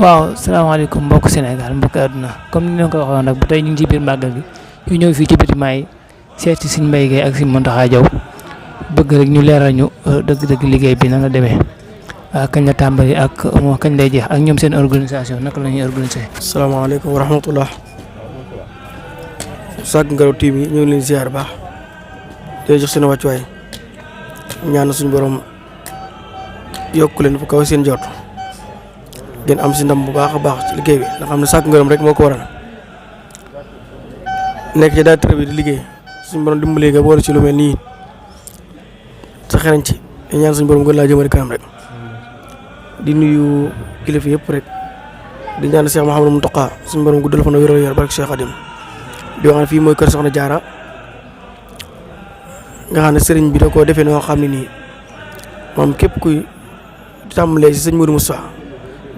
waaw salaamaaleykum mbokk Sénégal mbokk àdduna comme ni ñu ko waxoon nag ba tey ñu ngi ci biir màggal gi ñu ñëw fii ci bâtiment yi seeti Serigne Mbaye Gueye ak Serigne Mountakha Diaw bëgg rek ñu leeral ñu dëgg-dëgg liggéey bi na la demee kañ la tàmbali ak kañ lay jeex ak ñoom seen organisation naka la ñuy organiser. salaamaaleykum wa rahmatullah. Sakku Ngalaw TV ñu ngi leen ziar baax di jox seen wàccuwaay ñaan suñu borom yokk leen fu kaw seen jot ngeen am si ndam bu baax a baax ci liggéey bi nga xam ne Sakku Ngalaw rek moo ko waral nekk ci daal tërë bi di liggéey suñu borom dimbalee nga boole ci lu mel nii sa xereñ ci ñaan suñu borom gën laa jëmale kanam rek di nuyu kilifa yëpp rek di ñaan Cheikh Mouhamadou Mountakha suñu borom guddal fan wéral yor barke Cheikh Khadim di wax ne fii mooy kër Soxna Jaara nga xam ne sëriñ bi da koo defee noo xam ne nii moom képp kuy tàmbalee si sëñ Mourou Moussa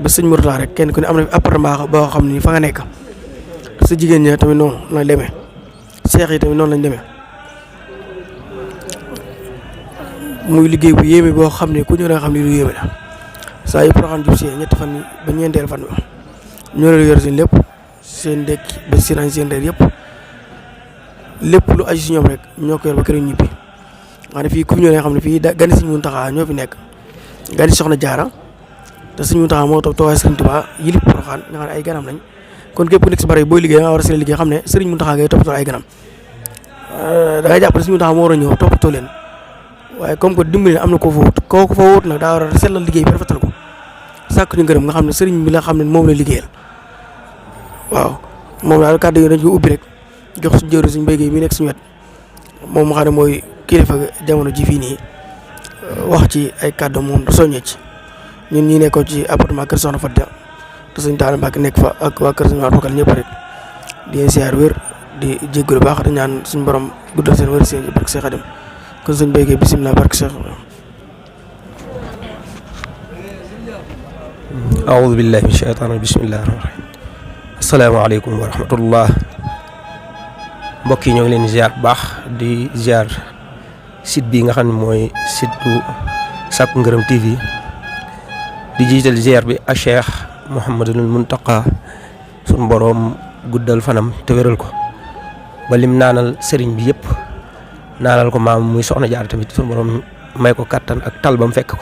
ba sëñ Mourtala rek kenn ku ne am na appartement boo xam ne fa nga nekk sa jigéen ñi tamit noonu lañ demee seex yi tamit noonu lañ demee muy liggéey bu yéeme boo xam ne ku ñëw nga xam ne lu yéeme la saa yu Porokhane jub si ñetti fan ba ñeenteel fan bi ñoo leen yor seen lépp seen ndekki ba seen añ seen reer yëpp lépp lu aju si ñoom rek ñoo ko yor ba keroog ñibbi nga ne fii ku ñëw nga xam ne fii gani Sëñ Mountakha ñoo fi nekk gani Soxna Jaara te Sëñ Mountakha moo toog toogaay Sëriñ Tuubaa yilif Porokhane nga xam ne ay ganam lañ kon képp ku nekk si bari booy liggéey nga war a seen liggéey xam ne Sëriñ Mountakha ngay toppatoo ay ganam da ngay jàpp ne Sëñ Mountakha moo war a ñëw toppatoo leen waaye comme que dimbali am na koo fa wut kooku fa wut nag daa war a sellal liggéey bi rafetal ko sàkk ñu ngërëm nga xam ne sëriñ bi la xam ne moom la liggéeyal waaw moom daal kàddu yi dañ ko ubbi rek jox suñu jëwriñ Serigne Mbaye Gueye mi nekk suñu wet moom nga xam ne mooy kilifa jamono ji fii nii wax ci ay kàddu moom soññee ci ñun ñi nekkoon ci appartement kër Soxna Fatia te Serigne Talla Mbacke nekk fa ak waa kër Serigne Bakal ñëpp rek di siyaar wér di jéggalu baax di ñaan suñu borom guddal seen wér seen barke Cheikh Khadim kon Serigne Mbaye Gueye bisimilah barke Cheikh. aoudu billahi min shaytaan bismillahi rahmaani rahim asalaamaaleykum wa rahmatullah mbokk yi ñoo ngi leen di ziar bu baax di ziar site bi nga xam ne mooy site bu Sakku Ngalaw TV di jiital ziar bi a Cheikh Mouhamadul Mountakha suñu boroom guddal fanam te wéral ko ba lim naanal sëriñ bi yëpp naanal ko maam muy Soxna Jaara tamit suñu boroom may ko kattan ak tal ba mu fekk ko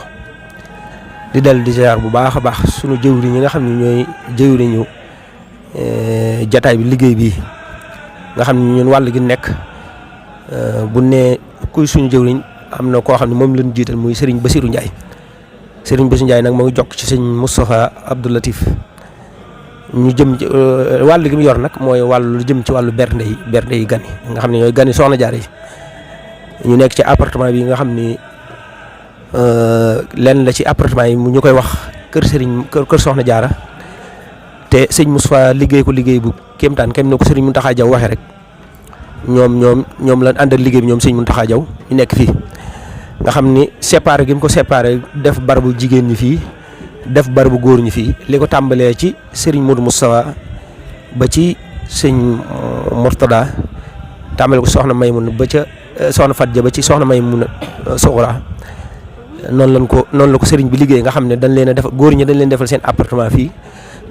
di dal di ziar bu baax a baax sunu jëwriñ ñi nga xam ne ñooy jëwriñu jataay bi liggéey bii nga xam ne ñun wàll gi nekk bu ne kuy suñu jëwriñ am na koo xam ne moom lañ jiital muy Serigne Bassirou Ndiaye Serigne Bassirou Ndiaye nag moo ngi jokk ci sëñ Moustapha Abdou Latif ñu jëm ci wàll gi mu yor nag mooy wàllu lu jëm ci wàllu bernde yi gan yi nga xam ne ñooy gani Soxna Jaara yi ñu nekk ci appartement bi nga xam ni lenn la ci appartement yi ñu koy wax kër Soxna Jaara te sëñ Moustapha liggéey ko liggéey bu kéemtaan kem ne ko sëriñ Mountakha Diaw waxee rek ñoom lañ àndal liggéey bi ñoom sëñ Mountakha Diaw ñu nekk fii nga xam ni séparé gi mu ko séparé def barabu jigéen ñi fii def barabu góor ñi fii li ko tàmbalee ci sëriñ Modou Moustapha ba ci sëñ Mourtada tàmbale ko soxna Maymun ba ca soxna Fatia ba ci soxna Maymun Soxra noonu la ko sëriñ bi liggéey nga xam ne dañ leen a defal góor ñi dañ leen defal seen appartement fii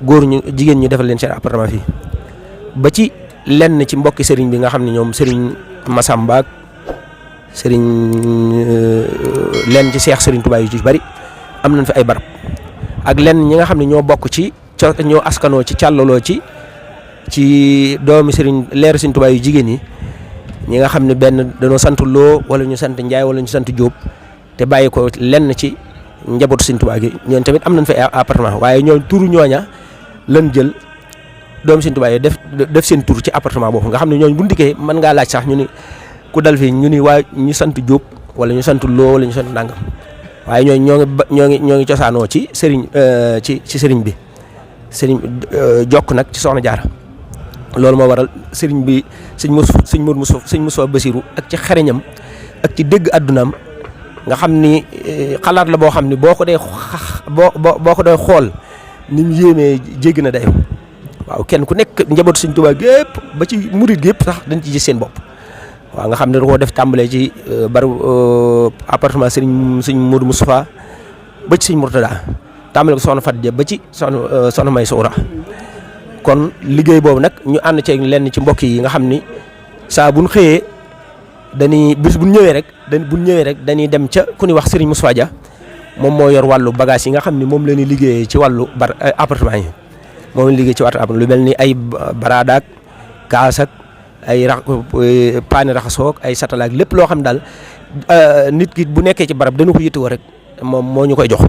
góor ñu jigéen ñu defal leen seen appartement fii ba ci lenn ci mbokki sëriñ bi nga xam ne ñoom sëriñ Massamba ak sëriñ lenn ci seex sëriñ Touba yu ci bari am nañ fi ay barab ak lenn ñi nga xam ne ñoo bokk ci ñoo askanoo ci càllaloo ci doomi sëriñ leer sëriñ Touba yu jigéen yi ñi nga xam ne benn dañoo sant Lo wala ñu sant Ndiaye wala ñu sant Diop te bàyyi ko lenn ci njabootu sëriñ Touba gi ñoom tamit am nañ fi ay appartement waaye ñoo turu ñooña lan jël doomu Sëriñ Tuubaa yi def seen tur ci appartement boobu nga xam ne ñooñu bu ndikkee mën ngaa laaj sax ñu ni ku dal fii ñu ni waa ñu sant Diop wala ñu sant Lo wala ñu sant Nangam waaye ñoo ngi cosaanoo ci sëriñ ci sëriñ bi sëriñ jokk nag ci Soxna Jaara loolu moo waral sëriñ bi sëñ Moustapha Bassirou ak ci xereñam ak ci dégg addunaam nga xam ni xalaat la boo xam ni boo ko dee xool ni mu yéemee jéggi na dayo waaw kenn ku nekk njabootu Sëriñ Tuubaa gépp ba ci murit gépp sax dañ ci gis seen bopp waaw nga xam ne da koo def tàmbalee ci bari appartement sëñ Modou Moustapha ba ci sëñ Mourtada tàmbale ko soxna Fatou Dia ba ci soxna May Soura kon liggéey boobu nag ñu ànd ceeg lenn ci mbokk yi nga xam ni saa buñ xëyee dañuy bis buñ ñëwee rek dañuy dem ca ku ñuy wax Serigne Moussa Dia moom moo yor wàllu bagage yi nga xam ni moom la ñuy liggéeyee ci wàllu appartement yi moom la liggéey ci wàllu appartement lu mel ni ay baraadaak kaas ak ay paani raxasoog ay satalaak lépp loo xam daal nit ki bu nekkee ci barab dana ko yittewoo rek moom moo ñu koy jox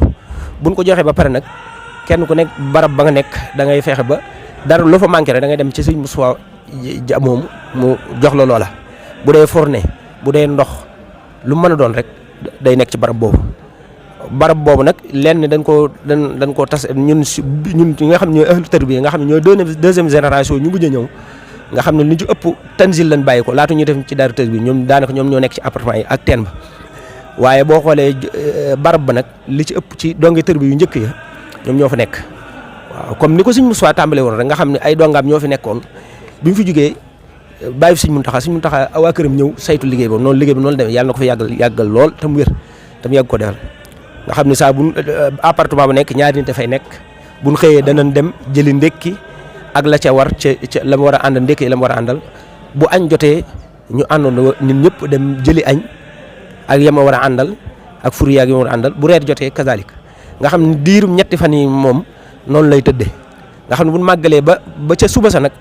buñ ko joxee ba pare nag kenn ku nekk barab ba nga nekk da ngay fexe ba dara loo fa manqué rek da ngay dem ci Serigne Moussa Dia moom mu jox la loola bu dee fourne bu dee ndox lu mën a doon rek day nekk ci barab boobu nag lenn dañ koo tas ñun ñi nga xam ne ñooy ahlu tarbiya nga xam ne ñooy deuxième génération ñu mujj a ñëw nga xam ne li ci ëpp tanzil lañ bàyyi ko laata ñu def ci daara tarbiya ñoom daanaka ñoom ñoo nekk ci appartement yi ak teen ba waaye boo xoolee barab ba nag li ci ëpp ci donge tarbiya yu njëkk ya ñoom ñoo fa nekk waaw comme ni ko Serigne Moussa tàmbale woon rek nga xam ne ay dongaam ñoo fi nekkoon bi mu fi jógee bàyyi fi Serigne Mountakha waa këram ñëw saytu liggéey boobu noonu demee yàlla na ko fa yàggal lool te mu wér te mu yàgg ko defal nga xam ne saa bu appartement bu nekk ñaari nit dafay nekk buñ xëyee danañ dem jëli ndékki ak la ca war ca la mu war a àndal ndékki la mu war a àndal bu añ jotee ñu àndoon ñun ñëpp dem jëli añ ak yama war a àndal ak furi yaag yama war a àndal bu reer jotee kazalik nga xam ne diirum ñetti fan yi moom noonu lay tëddee nga xam ne buñ màggalee ba ca suba sa nag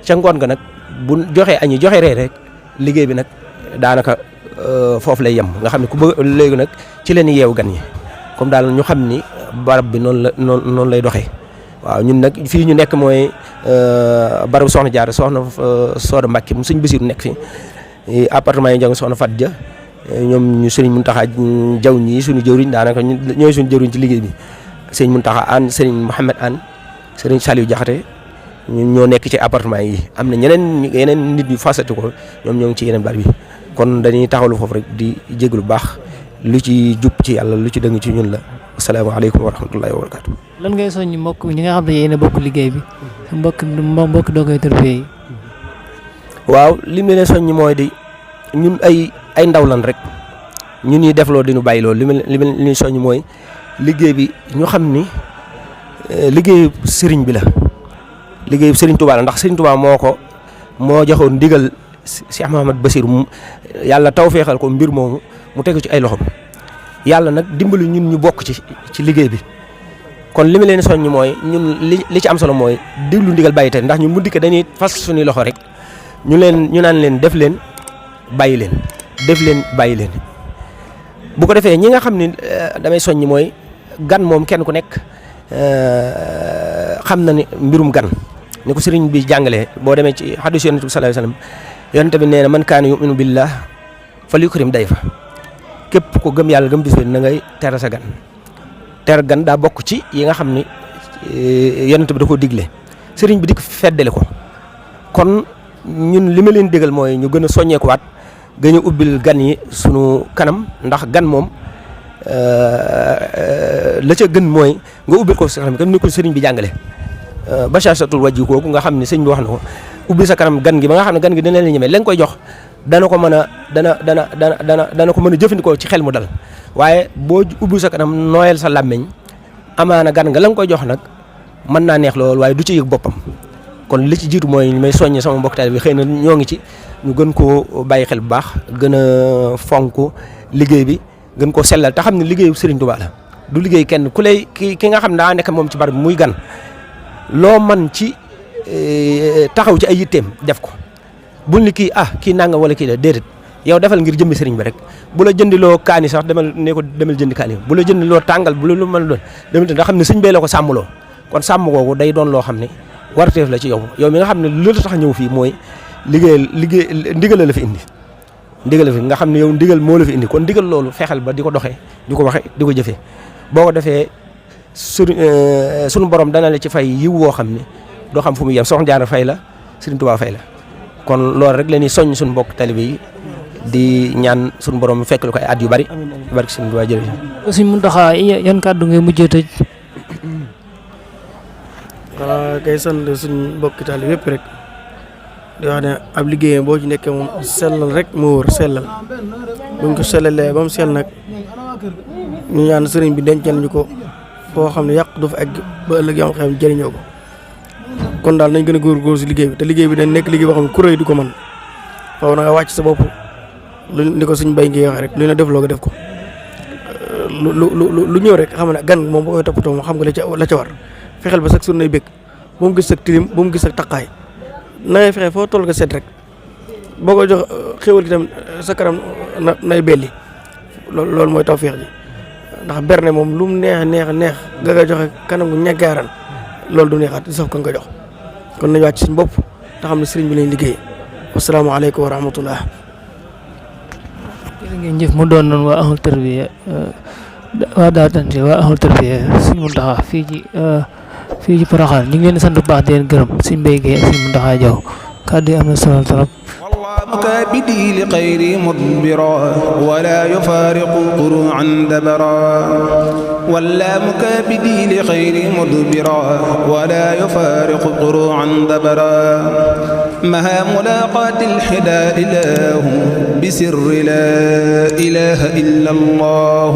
ca ngoon ga nag buñ joxee añ yi joxe reer rek liggéey bi nag daanaka foofu lay yem nga xam ne ku bëgg léegi nag ci leen yeewu gan yi comme daal ñu xam ni barab bi noonu lay doxee waaw ñun nag fii ñu nekk mooy barabu soxna Jaara soxna Sooda Mbàkke mu Sëñ Basiru nekk fi appartement yi njàng soxna Fatou Dia ñoom ñu Sëriñ Muntaxa Jaw ñii suñu jëwriñ daanaka ñooy suñu jëwriñ ci liggéey bi Sëriñ Muntaxa An Sëriñ Mouhamed An Sëriñ Saliou Jaxate ñun ñoo nekk ci appartement yi am na yeneen nit ñu fasati ko ñoom ñoo ngi ci yeneen barab yi kon dañuy taxawlu foofu rek di jéglu bu baax lu ci jub ci yàlla lu ci dëng ci ñun la asalaamaaleykum wa rahmatullahi wa barakatu. lan ngay soññ mbokk ñi nga xam ne yéen a bokk liggéey bi mbokk dongay tarbiya yi. waaw li mu leen soññ mooy di ñun ay ndaw lan rek ñun ñuy defloo di ñu bàyyi loolu li ñu soññ mooy liggéey bi ñu xam ni liggéeyu sëriñ bi la liggéeyu sëriñ Touba la ndax sëriñ Touba moo joxoon ndigal Cheikh Mouhamed Bassirou yàlla tawfeexal ko mbir moomu mu tegu ci ay loxom yàlla nag dimbali ñun ñu bokk ci liggéey bi kon li ma leen soññ mooy ñun li ci am solo mooy diglu ndigal bàyyi te ndax ñun bu dikkee dañuy fas suñuy loxo rek ñu naan leen def leen bàyyi leen def leen bàyyi leen bu ko defee ñi nga xam ne damay soññ mooy gan moom kenn ku nekk xam na ni mbirum gan ni ko sëriñ bi jàngalee boo demee ci hadiis Yonent bi sallallahu alayhi wasallam Yonent bi nee na man kaana yu'minu billah falyukrim dayfa képp ko gëm yàlla gëm bis bi na ngay teral sa gan teral gan daa bokk ci yi nga xam ni Yonent bi da koo digle sëriñ bi di ko feddale ko kon ñun li ma leen digal mooy ñu gën a soññeekuwaat gën a ubbil gan yi sunu kanam ndax gan moom la ca gën mooy nga ubbil ko sa kanam comme ni ko sëriñ bi jàngale bashashatul wajhi kooku nga xam ne sëriñ bi wax na ko ubbi sa kanam gan gi ba nga xam ne gan gi dina leen ñeme la nga koy jox dana ko mën a dana ko mën a jëfandikoo ci xel mu dal waaye boo ubbi sa kanam nooyal sa làmmiñ amaana gan nga la nga koy jox nag mën naa neex lool waaye du ci yëg boppam kon li ci jiitu mooy may soññe sama mbokk taal bi xëy na ñoo ngi ci ñu gën koo bàyyi xel bu baax gën a fonk liggéey bi gën koo sellal te xam ne liggéeyu Serigne Touba la du liggéey kenn ku lay ki nga xam ne daa nekk moom ci barab bi muy gan loo man ci taxaw ci ay yitteem def ko bul ni kii nanga wala kii la déedéet yow defal ngir jëmmi Serigne bi rek bu la jëndiloo kaani sax demal jëndi kaani bu la jëndiloo tàngal bu la lu mën a doon demal nga xam ne sëñ bee la ko sàmmloo kon sàmm googu day doon loo xam ne warteef la ci yow mi nga xam ne lu tax ñëw fii mooy liggéey ndigal la fi indi ndigal la fi nga xam ne yow ndigal moo la fi indi kon ndigal loolu fexeel ba di ko doxee di ko waxe di ko jëfee boo ko defee sunu borom dana la ci fay yiw woo xam ne doo xam fu mu yem Soxna Jaara fay la Serigne Touba fay la kon loolu rek la ñuy soññ suñu mbokk talibé yi di ñaan suñu borom fekk ko ay at yu bari barke Serigne Touba jërëjëf. Serigne Mountakha yan kàddu ngay mujjee tëj. waaw kay sant suñu mbokk talibé yëpp rek di wax ne ab liggéeyam boo ci nekkee moom sellal rek moo wër sellal buñ ko sellalee ba mu sell nag ñu ñaan sëriñ bi dencal ñu ko foo xam ne yàq du fa egg ba ëllëg yoo xam ne jëriñoo ko kon daal nañ gën a góorgóorlu si liggéey bi te liggéey bi dañ nekk liggéey boo xam ne ku rëy du ko mën faaw na nga wàcc sa bopp lu ni ko suñ bay ngi waxee rek lu ne def loo ko def ko lu ñëw rek xam ne gan moom boo koy toppatoo moom xam nga la ca war fexeel ba sax sur nay bëgg bu mu gis sa tilim bu mu gis sa taqaay na ngay fexe foo toll nga set rek boo ko jox xéwal gi tam sa kanam nay belli loolu mooy tawfeex ji ndax berne moom lu mu neex nga koy joxe kanam gu ñaggaaran loolu du neexaat di saf ko nga jox kon nañu wàcc suñu bopp te xam ne sëriñ bi lañ liggéey wasalaamaaleykum wa rahmatullah. jërë ngeen jëf mu doon noonu waa ahlu tarbiya waa Daaru Tanzil waa ahlu tarbiya Sëriñ Mountakha fii ci Porokhane ñu ngi leen di sant bu baax di leen gërëm Sëriñ Mbaye Guèye ak Sëriñ Mountakha Diaw kàddu yi am na solo trop. مكابدي لخير مضبرا ولا يفارق قروعا دبرا ولا مكابدي لخير مضبرا ولا يفارق قروعا دبرا مها ملاقات الحدى إله بسر لا إله إلا الله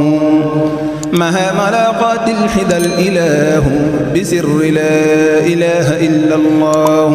مها ملاقات الحدى الإله بسر لا إله إلا الله